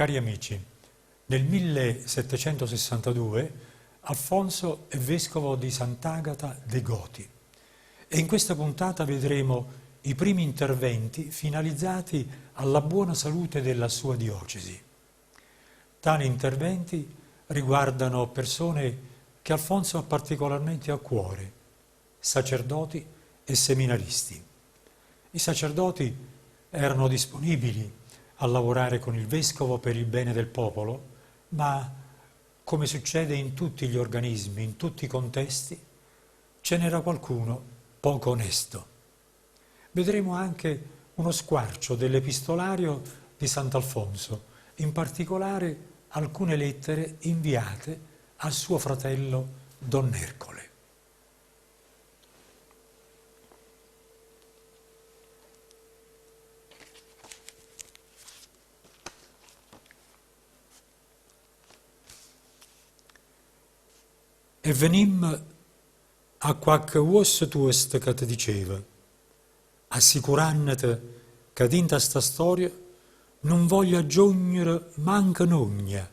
Cari amici, nel 1762 Alfonso è vescovo di Sant'Agata dei Goti e in questa puntata vedremo i primi interventi finalizzati alla buona salute della sua diocesi. Tali interventi riguardano persone che Alfonso ha particolarmente a cuore, sacerdoti e seminaristi. I sacerdoti erano disponibili a lavorare con il vescovo per il bene del popolo, ma come succede in tutti gli organismi, in tutti i contesti, ce n'era qualcuno poco onesto. Vedremo anche uno squarcio dell'epistolario di Sant'Alfonso, in particolare alcune lettere inviate al suo fratello Don Ercole. E venimm a quacche uosso tuosto ca te diceva, assicurannete ca dint' a sta storia nun voglio aggiognere manco n'ogna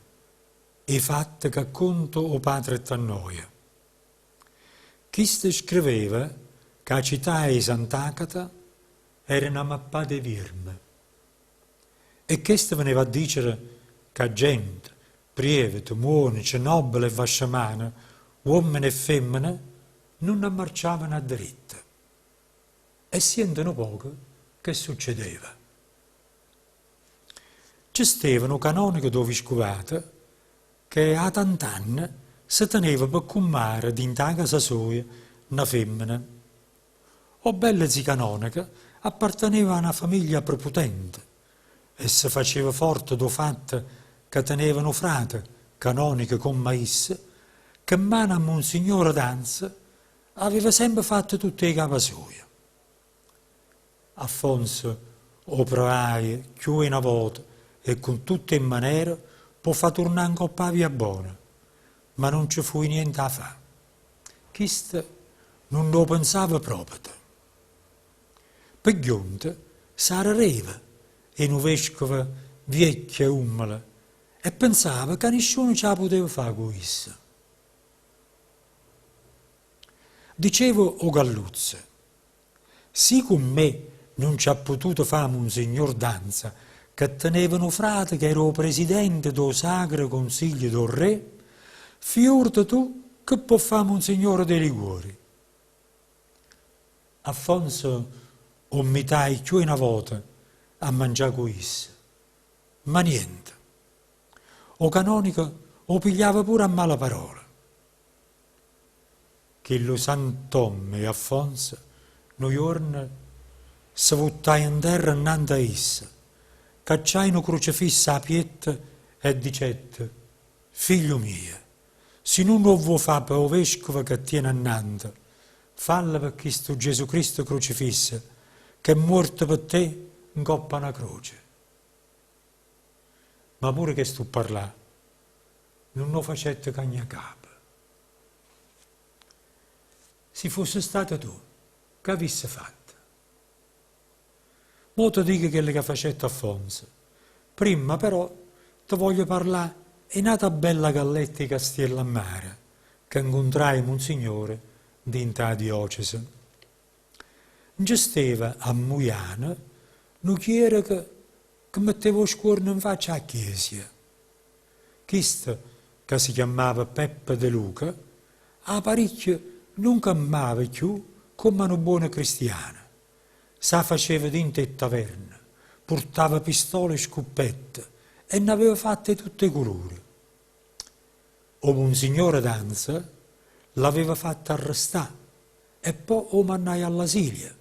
'e fatte ca conta 'o patre 'e t'annoia. Chiste screveva ca 'a cità 'e Sant'Acata era na mappata 'e vierme. E chesto veneva a dicere ca gente, prievete, muonece, nobbele e vasciamane, uommene e femmene, nun ammarciavano adderitta. E siente nu poco che succedeva. Ce steva nu canonico d' 'o viscuvato che 'a tant'anne se teneva pe cummare dint' 'a casa soja na femmena. O bello zi canoneco apparteneva a na famiglia preputente e se faceva forte d' 'o fatto ca teneva nu frate, canonico comm'a isso, che mmano a Monsignore Danza aveva sempe fatto tutt' 'e capa soja. Affonso 'o pruvaje cchiù 'e na vota e cu tutt' 'e mmanere p' 'o fà turnà ncopp' 'a via bona, ma nun ce fuje niente 'a fà. Chisto nun 'o penzava proprio. Pe ghionta s' 'a rereva 'e nu vescovo viecchio e ummele e penzava ca nisciuno ce 'a puteva fà cu isso. Dicevo 'o Galluzzo, Si cu me nun ce ha pututo fà Monsignor Danza, che teneva nu frate che era 'o presidente d' 'o Sacro Consiglio d' 'o Rre, fiurte tu che può fà Monsignore De Liguori. Affonso 'o 'mmitai cchiù 'e na vota a mangià cu isso. Ma niente. O canonico 'o pigliava pure a mala parola. Chillu sant'omme 'e Affonso nu juorno se vuttaje 'nterra 'nnante a isso, cacciaje nu crucefisso 'a pietto e dicette, Figlio mio, si nun 'o vuò fà pe 'o vescovo che tiene annante, fallo pe chistu Gesù Cristo crucifisso ch'è muorto pe te 'ncopp' a na croce. Ma pure chestu pparlà nun 'o facette cagnà capa. Si fusse stata tu, che avisse fatto? Mo te dico chello ca facette Affonso. Primma però te voglio parlà 'e n'ata bella galletta 'e Castiellammare ca 'ncuntraje Monsignore dint' 'a diocese. Nce steva a Mujano nu chiereco che metteva 'o scuorno 'nfaccia 'a chiesia. Chisto, ca si chiammava Peppe De Luca, 'a paricchio nun cammava cchiù comm'a nu buono cristiano. S' 'a faceva dint' 'e taverne, purtava pistole e scuppette e n'aveva fatte 'e tutt' 'e culure. O Munsignore Danza l'aveva fatto arrestà e po' 'o mannaje all'asilio.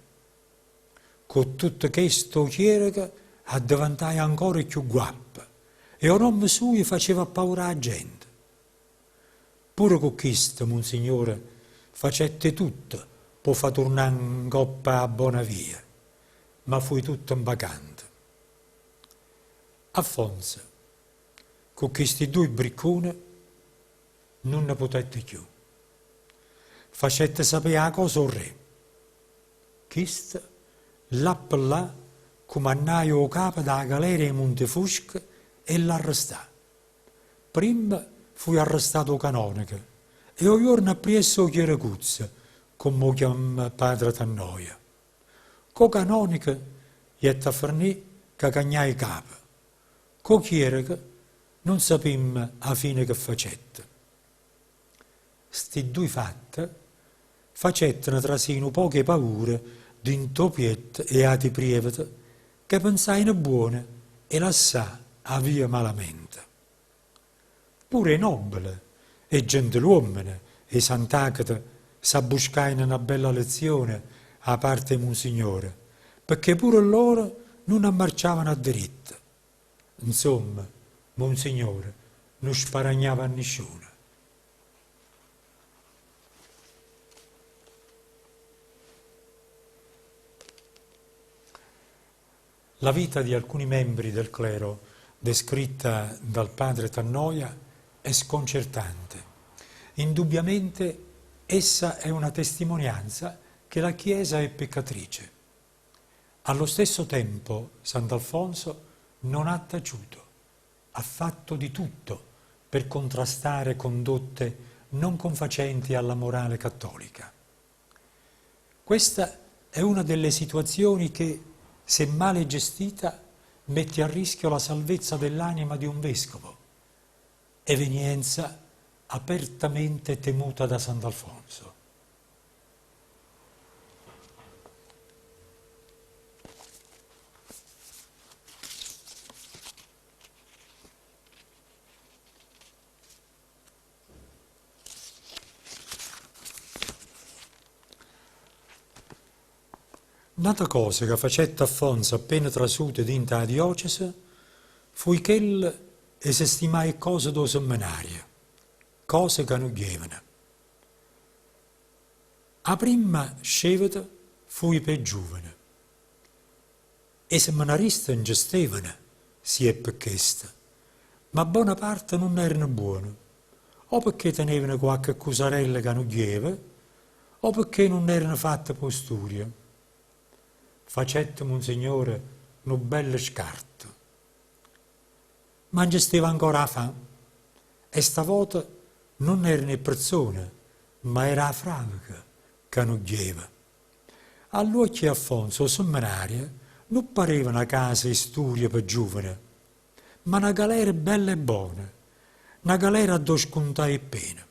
Cu tutto chesto 'o chiereco addeventaje ancora cchiù guappo e 'o nomme sujo faceva appaurà 'a gente. Pure cu chisto Munsignore facette tutto p' 'o fà turnà 'ncoppa 'a bona via, ma fuje tutto 'nvacante. Affonso, cu chisti duje briccune, nun ne putette cchiù. Facette sapé 'a cosa 'o rre. Chisto, là pe là, cumannaje 'o capo d' 'a galera 'e Muntefusco. 'e ll'arrestà. Primma fuje arrestato 'o canoneco e 'o juorno appriesso 'o chierecuzzo, comme 'o chiamma padre Tannoia. C'o canonico jette a fernì ca cagnaje capa. C'o chiereco nun sapimmo 'a fine che facette. Sti duje fatte facettero trasì nu poco 'e paura dint' 'o pietto 'e ati prievete ca pensajeno buono 'e lassà 'a via malamente. Pure 'e nobbele, 'e gentiluommene 'e Sant'Agata s'abbuscajeno na bella lezione 'a parte 'e Munsignore, pecché pure lloro nun ammarciavano adderitto. Insomma, Munsignore nun sparagnava a nisciuno. La vita di alcuni membri del clero, descritta dal padre Tannoia, è sconcertante. Indubbiamente essa è una testimonianza che la Chiesa è peccatrice. Allo stesso tempo Sant'Alfonso non ha taciuto, ha fatto di tutto per contrastare condotte non confacenti alla morale cattolica. Questa è una delle situazioni che, se male gestita, mette a rischio la salvezza dell'anima di un vescovo, evenienza apertamente temuta da Sant'Alfonso. N'ata cosa ca facette Affonzo appena trasuto dint' 'a diocese fuje chella 'e sistimà 'e ccose d' 'o semmenario, cose ca nun ghievano. A primma sceveta fuje p' 'e giuvane. 'E semmenariste nce stevano, si è pe chesto, ma bona parte nun erano buone, o pecché tenevano quacche cusarella ca nun ghieva, o pecché nun erano fatte p' 'o sturio. Facette Munsignore nu bello scarto. Ma nce steva ancora 'a fà. E sta vota nun erano 'e perzone, ma era 'a fraveca ca nun ghieva. All'uocchie 'e Affonzo 'o semmenario nun pareva na casa 'e sturio pe giuvane, ma na galera bella e bona, na galera addò scuntà 'e ppene.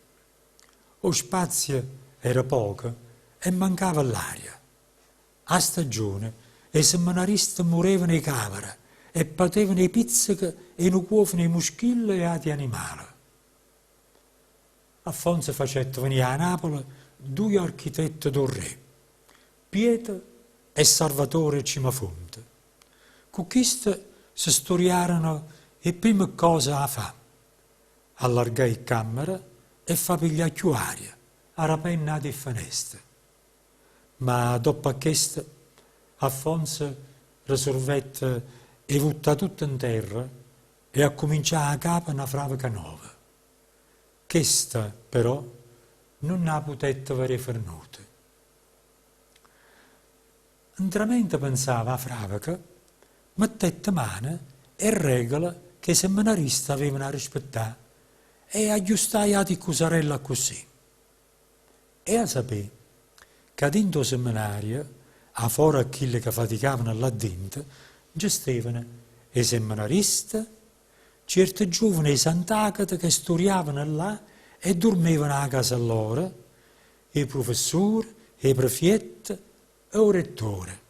O spazio era poco e mancava ll'aria. A stagione, 'e semmenariste murevano 'e cavere e patevano 'e pizzeche 'e nu cuofano 'e muschille e ati animale. Affonzo facette venì 'a Napule duje architette d' 'o rre, Pietro e Sarvatore Cimafonte. Cu chiste se sturiarono 'e pprimme ccose 'a fà, allargà 'e ccammere e fà piglià cchiù aria, arapenno ati ffeneste. Ma doppo a chesto Affonzo resurvette 'e vuttà tutto 'nterra e accumincià 'a capo na fraveca nova. Chesta, però, nun 'a putette veré fernuta. Ntramente pensava 'a fraveca, mettette mano 'e regole che 'e semmenariste avevano 'a rispettà e agghiustaje ati ccusarelle accussì. E 'a sapé ca dint' 'o semmenario, 'a fora a chille ca faticavano là dinto, nce stevano 'e semmenariste, cierte giuvane 'e Sant'Agata che sturiavano là e durmevano 'a casa lloro, 'e prufessure, 'e prefiette e 'o rettore.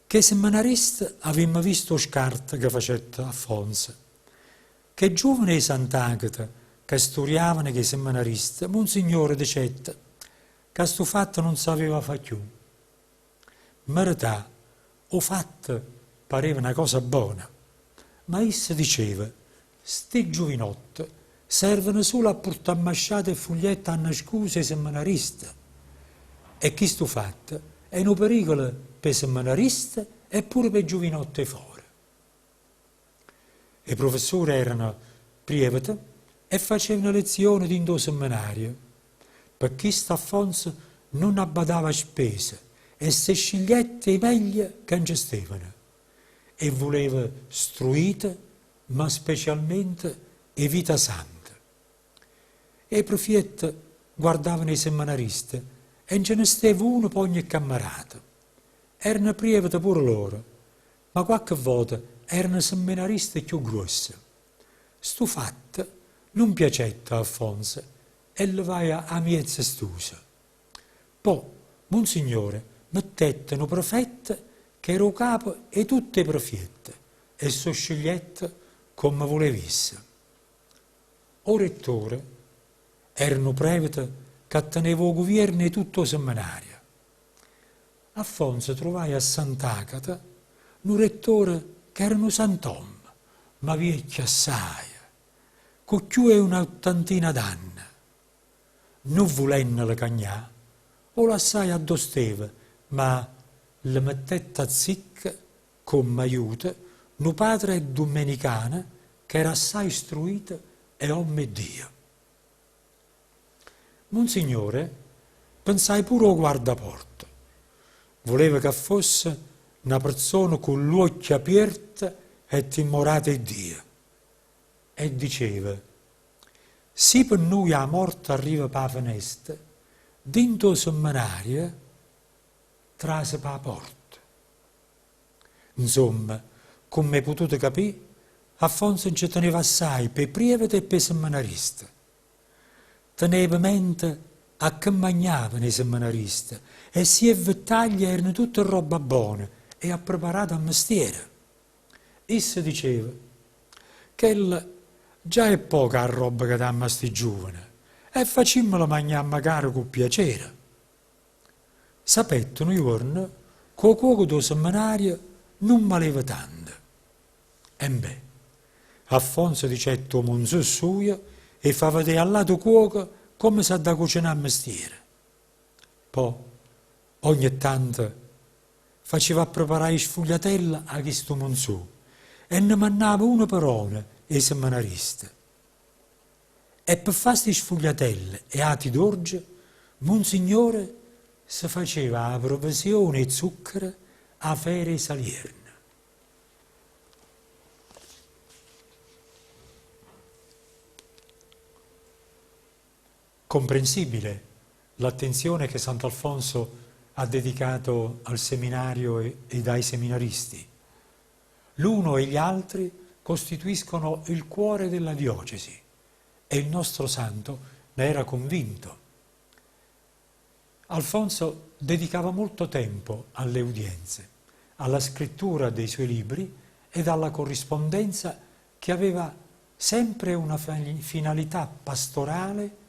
Ch' 'e semmenariste avimmo visto 'o scarto ca facette Affonzo. Ch' 'e giuvane 'e Sant'Agata ca sturiavano ch' 'e semmenariste, Munsignore dicette ca stu fatto nun s'aveva fa cchiù. Mmeretà, 'o fatto pareva na cosa bona, ma isso diceva, Sti giuvinotte servono sulo a purtà mmasciate e fugliette annascuse 'e semmenariste. E chistu fatto è nu pericolo p' 'e semmenariste e pure p' 'e giuvinotte 'e fore. 'E prufessure erano prievete e facevano lezione dint' 'o semmenario. Pe chisto Affonzo nun abbadava a spese e se scigliette 'e meglie ca nce stevano. 'E vuleva struite. ma specialmente 'e vita santa. 'E prufiette guardavano 'e semmenariste e nce ne steva uno p'ogne cammarata. Erano prievete pure loro, ma quacche vota erano semmenariste cchiù gruosse. Stu fatto nun piacette a Alfonso e levaje 'a miez' st'uso. Po' Munsignore mettette nu prefetto ch'era 'o capo 'e tutt' 'e prefiette e s' 'o scegliette comme vuleva isso. O rettore era nu prevete ca teneva 'o guvierno 'e tutt' 'o semmenario. Affonzo truvaje a Sant'Agata nu rettore ch'era nu sant'ommo, ma viecchio assaje, cu cchiù 'e un'ottantina d'anne. Nun vulennelo cagnà, 'o lassaje addò steva, ma le mettette azzicco, comme aiuto, nu patre dummenicano ch'era assaje istruito e ommo 'e Dio. Monsignore pensaje pure 'o guardaporta. Vuleva che fosse na perzona cu ll'uocchie apierte e timorata 'e Dio. E diceva, Si pe nuje 'a morte arriva p' 'a fenesta, dint' 'o semmenario trase p' 'a porta. Insomma, comm' 'e pututo capì, Affonzo nce teneva assaje p' 'e prievete e p' 'e semmenariste. Teneva mente a che magnavano 'e semmenariste e si 'e vvettaglie erano tutte rrobba bona e appreparata a mestiere. Isso diceva, Chella già è poca 'a rrobba ca dammo a sti giuvane e facimmola magnà magari cu piacere. Sapette nu juorno ca 'o cuoco d' 'o semmenario nun maleva tanto. Embè, Affonzo dicette ô monzù sujo 'e fà vedé a ll'ato cuoco comme s'ha da cucenà a mestiere. Po', ogne tanto, faceva appreparà 'e sfugliatelle 'a chistu monzù e ne mannava una peròna ê semmenariste. E pe fà sti sfugliatelle e ati dorge, Munzignore se faceva 'a provvisione 'e zucchero â fera 'e Salierno. Comprensibile l'attenzione che Sant'Alfonso ha dedicato al seminario ed ai seminaristi. L'uno e gli altri costituiscono il cuore della diocesi e il nostro santo ne era convinto. Alfonso dedicava molto tempo alle udienze, alla scrittura dei suoi libri ed alla corrispondenza che aveva sempre una finalità pastorale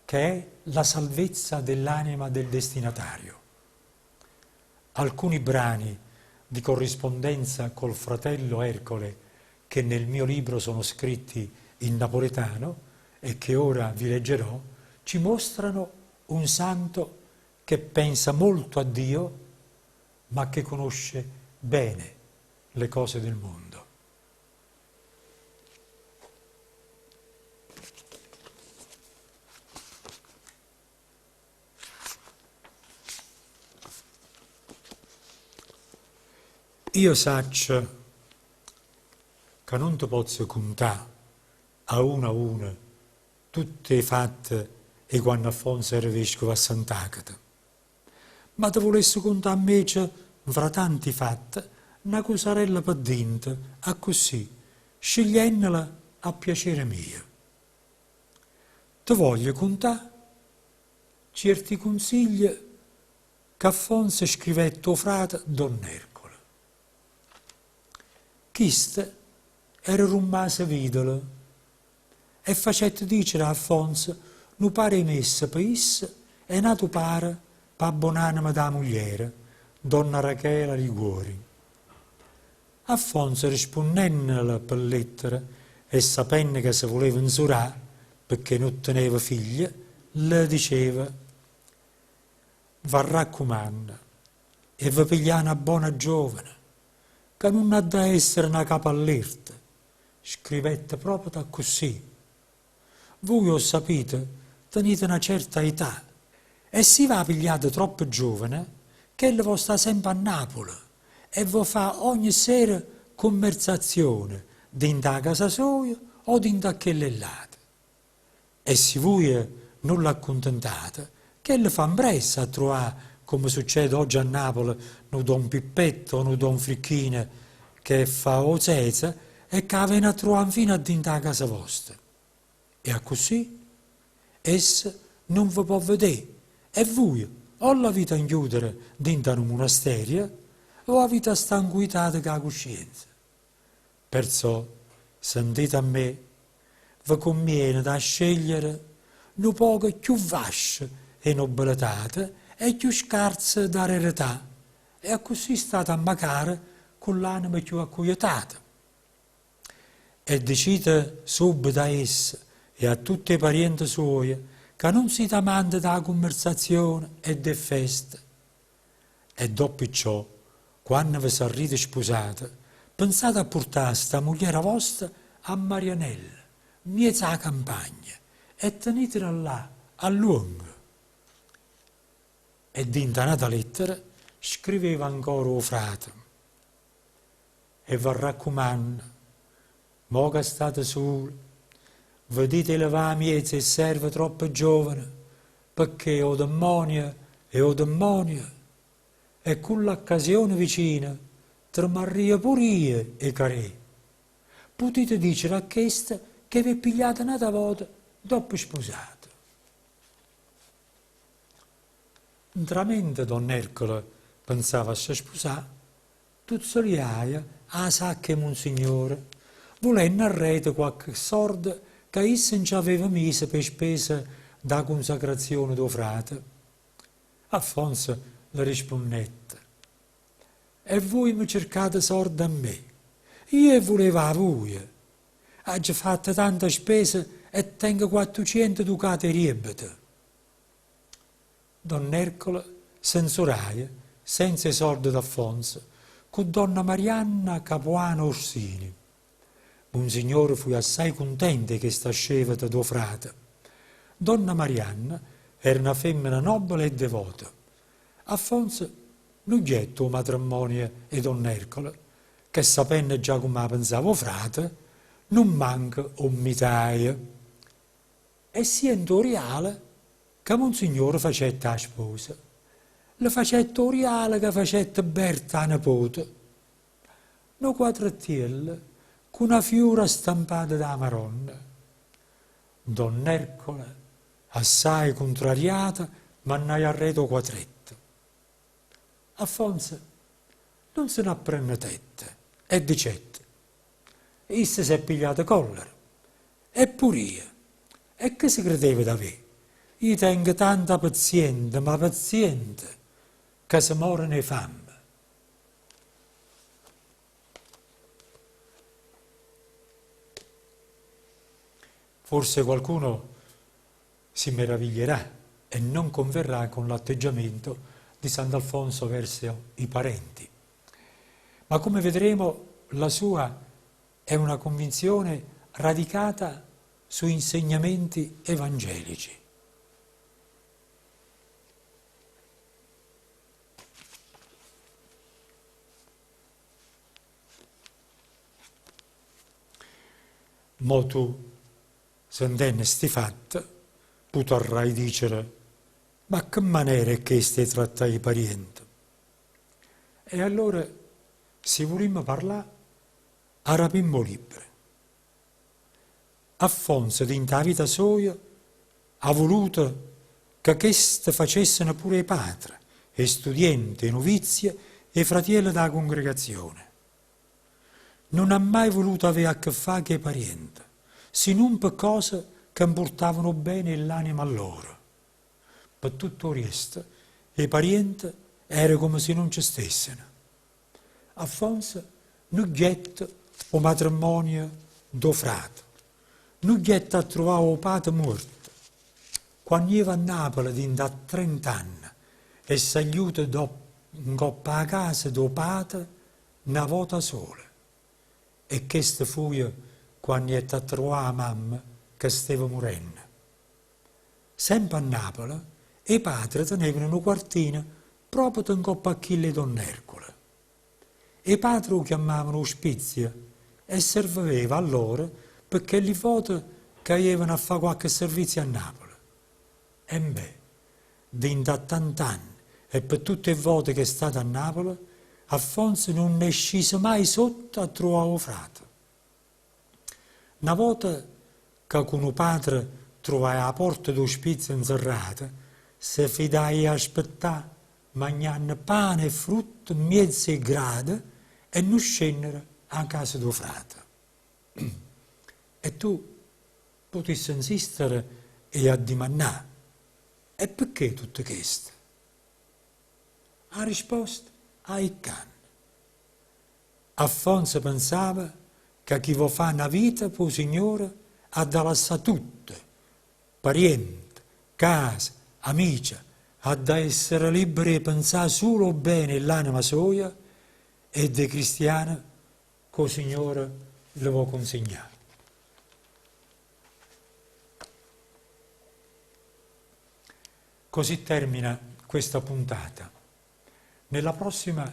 che è la salvezza dell'anima del destinatario. Alcuni brani di corrispondenza col fratello Ercole, che nel mio libro sono scritti in napoletano e che ora vi leggerò, ci mostrano un santo che pensa molto a Dio, ma che conosce bene le cose del mondo. Io saccio ca nun te pozzo cuntà a uno a uno tutt' 'e fatte 'e quanno Affonzo era vescovo a Sant'Agata, ma te vulesse cuntà 'mmece nfra tanti fatte na cusarella pe dinto, accussì, scegliennela a piacere mio. Te voglio cuntà cierti cunziglie c'Affonzo scrivette 'o frate Don Ercole. Chisto era rummaso vidolo e facette dicere a Affonzo nu paro 'e messe pe isso e n'atu paro p' 'a bonànema d' 'a mugliera, donna Rachela Liguori. Affonzo rispunnennele pe lettera e sapenno ca se vuleva nzurà pecché nun teneva figlie, le diceva, V'arraccumanno 'e ve piglià na bona giovane, ca nun ha da essere na capa allerta. Scrivette proprio accussì. Vuje 'o ssapite, tenite na certa età e si v'a pigliate troppo giovane, chella vo' sta sempe a Napule e vo' fa ogne sera cummerzazione. dint' 'a casa soja o dint' a chella 'e ll'ate. E si vuje nun l'accuntentate, chella fa ampressa a truvà, comme succede ogge a Napule, nu don Pippetto o nu don Fricchino che fa 'o zeza e ca 'a vene a truvà nfino a dint' 'a casa vosta. E accussì essa nun ve pò vedé e vuje o l'avita nchiudere dint' a nu munasterio o avita stà ncuitate cu 'a cuscienza. Perzò, sentite a me, ve cummiene da scegliere nu poco cchiù vascio 'e nobbeletate e cchiù scarzo d'areretà, e accussì state ammacaro cu ll'anema cchiù accuietata. E dicite subbeto a essa e a tutt' 'e pariente suoje ca nun site amante d' 'a cummersazione e d' 'e ffeste. E doppo ciò, quanno ve sarrite spusate, pensate a purtà sta mugliera vosta a Marianella, mmiez' 'a campagna, e tenitela llà a luongo. E dint'a n'ata lettera scriveva ancora 'o frate, E v'arraccumanno, mo ca state sule, vedite 'e levà 'a miezo 'e sserve troppo giovane, pecché 'o demmonio è 'o demmonio e cu ll'accasione vicina tremarria pure io 'e carè. Putite dicere a chesta che v'è pigliata n'ata vota doppo spusata. Ntramente don Ercole pensava a se spusà, Tuzzuliaje 'a sacca 'e Munzignore, vulenno arreto quacche sordo ca isso nce aveva miso p' 'e spese d' 'a cunsacrazione d' 'o frate. Affonzo le rispunnette, E vuje me cercate sorde a me? Io 'e vulevo 'a vuje. Aggio fatto tanta spesa e tengo quattuciento ducate 'e diebbete. Don Ercole se 'nzuraje senza 'e sorde d'Affonzo cu donna Marianna Capuana Orsini. Munzignore fuje assaje cuntento 'e chesta sceveta d' 'o frate. Donna Marianna era na femmena nobbele e devota. Affonzo nun jette ô matremmonio 'e don Ercole, che sapenne già comme 'a penzava 'o frate, nun manco 'o 'mmitaje. E siente 'o rialo ca Monsignore facette 'a sposa. Le facette 'o rialo ca facette Berta 'a nepote. Nu quatrettiello cu na fiura stampata d' 'a Maronna. Donn'Ercole, assaje cuntrariato, mannaje arreto 'o quatretto. Affonzo nun se n'apprennetette e dicette, Isso s'è pigliato collera e pur'io. E che se credeva d'avé? Io tengo tanta pezziente, ma pezziente, ca se moreno 'e famme. Forse qualcuno si meraviglierà e non converrà con l'atteggiamento di Sant'Alfonso verso i parenti. Ma come vedremo la sua è una convinzione radicata su insegnamenti evangelici. Mo tu, sentenne sti fatte, putarrai dicere, Ma che manera è chesta 'e trattà 'e pariente? E allora, si vulimmo parlà, arapimmo 'o libro. Affonzo dint' 'a vita soja ha vuluto ca cheste facesseno pure 'e patre, 'e studiente, 'e nuvizie, 'e fratielle d' 'a cungregazione. Nun ha mai vuluto avé a che fà cu 'e pariente, si nun pe cose ca 'mpurtavano 'o bene 'e ll'anema lloro. Pe tutto 'o riesto, 'e pariente era comme si nun ce stesseno. Affonzo nun ghiette 'o matremmonio d' 'o frate, nun ghiette a truvà 'o pate muorto. Quanno jeva a Napule dint' a trent'anne è sagliuto 'ncopp' 'a casa d' 'o pate na vota sola e chesto fuje quanno jette a truvà 'a mamma ca steva murenno. Sempe a Napule 'e patre tenevano nu quartino proprio 'ncopp' a chillo 'e Donn'Ercole. 'E patre 'o chiammavano 'o Spizio. E serveva a lloro pe chelli vote ca jevano a fà quacche servizio a Napule. Embè, dint'a tant'anne e pe tutt' 'e vote ch'è stato a Napule, Affonzo nun è sciso mai sotto a truvà 'o frate. Na vota ca cu nu patre truvaje 'a porta d' 'o spizio nzerrata, se fidaje 'e aspettà magnanno pane e frutta 'mmiez' 'e grade e nun scennere â casa d' 'o frate. E tu putisse 'nsistere e addimannà, E pecché tutto chesto? A risposta 'a iccanno. Affonzo pensava ca chi vo' fa' na vita p' 'o Signore ha da lassà tutto, pariente, casa, amice, ha da essere libbero 'e penzà sulo 'o bene 'e ll'anema soja e d' 'e cristiane ca 'o Signore le vo' cunsignà. Così termina questa puntata. Nella prossima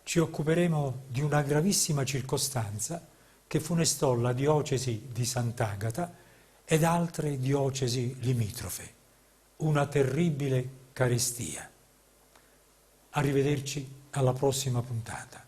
ci occuperemo di una gravissima circostanza che funestò la diocesi di Sant'Agata ed altre diocesi limitrofe, una terribile carestia. Arrivederci alla prossima puntata.